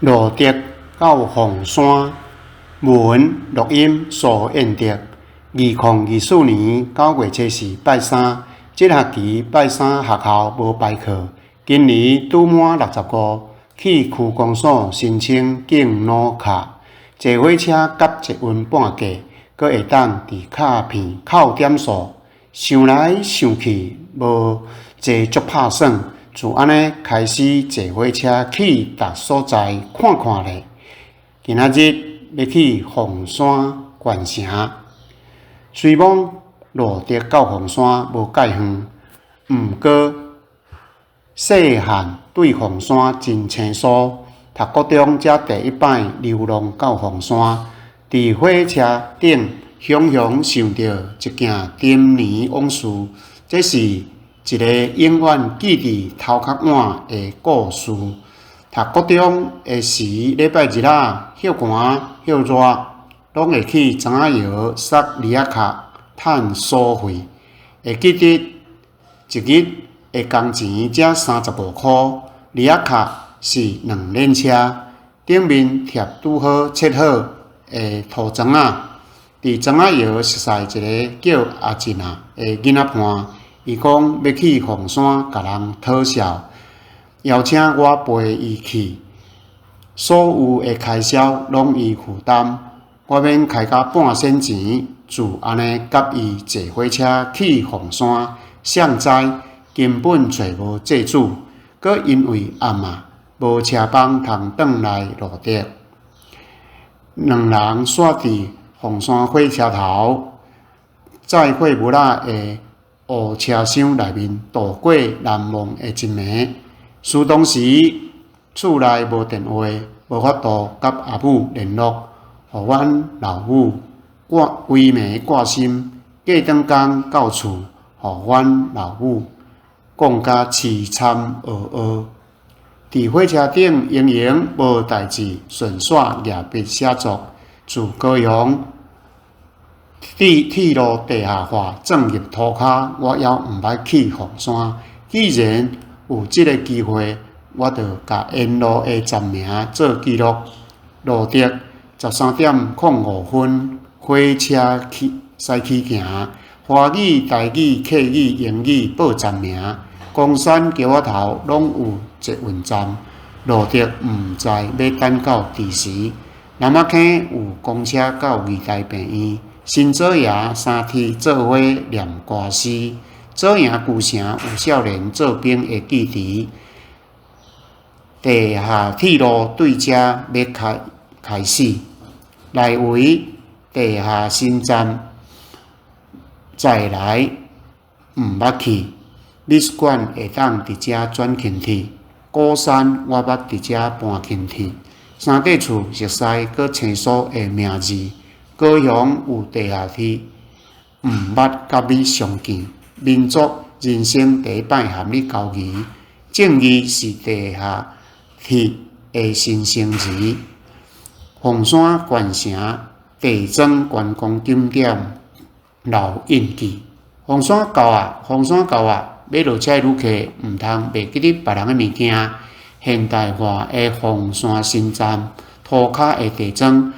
路竹到鳳山，文錄音蘇燕德。2024年9月初四拜三，這學期拜三學校無排課。今年拄滿65，去區公所申請敬老卡，坐火車佮捷運半價，閣會當佇卡片扣點數。想來想去，無坐足拍算，就按呢開始坐火車去逐所在看看咧。今仔日欲去鳳山縣城，雖罔蘆竹到鳳山無介遠，毋過細漢對鳳山真生疏。讀國中才第一擺流浪到鳳山，佇火車頂雄雄想著一件陳年往事，這是一个永遠記佇頭殼碗的故事。讀國中的時，禮拜日仔歇寒歇熱，攏會去庄仔窯捒梨仔殼趁所費。會記得一日的工錢才35箍，梨仔殼是兩輪車，頂面貼拄好切好的塗裝仔。佇庄仔窯熟似一个叫阿進仔的囡仔伴，伊講欲去鳳山共人討笑，邀請我陪伊去，所有的開銷攏伊負擔，我免開甲半仙錢，就按呢佮伊坐火車去鳳山。誰知根本揣無債主，閣因為暗啊，無車班通轉來蘆竹，兩人煞佇鳳山火車頭載貨物仔的烏車廂內面度過難忘的一暝。事當時厝內無電話，無法度佮阿母聯絡，予阮老母掛規暝掛心。過轉工到厝，予阮老母講甲悽慘鬱鬱。佇火車頂閒閒無代誌，順紲舉筆寫作。自高雄鐵路地下化鑽入塗跤，我猶毋捌去鳳山。既然有這个機會，我就共沿路的站名做記錄。蘆竹13點05分，火車起駛起行。華語、台語、客語、英語報站名。岡山橋仔頭攏有捷運站。蘆竹毋知欲等到佇時。南仔坑有公車到義大病院。新左營三鐵做伙念歌詩。左營舊城有少年做兵的記憶。地下鐵路對遮欲開開始，內圍地下新站再來毋捌去。美術館會當佇遮轉輕鐵。鼓山我捌佇遮搬輕鐵。三塊厝熟似閣生疏的名字。高雄有地下鐵，毋捌佮你相見。民族人生第一擺和你交誼，正義是地下鐵的新生詞。鳳山縣城地磚觀光景點留印記。鳳山到啊，鳳山到啊，欲落車的旅客毋通袂記得別人的物件。現代化的鳳山新站，塗跤的地磚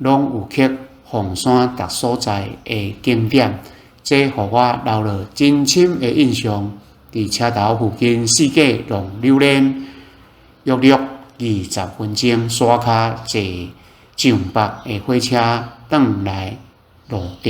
攏有刻鳳山逐所在的景點，這予我留落真深的印象。佇車頭附近四界浪溜連，約略20分鐘，刷跤坐上北的火車轉來蘆竹。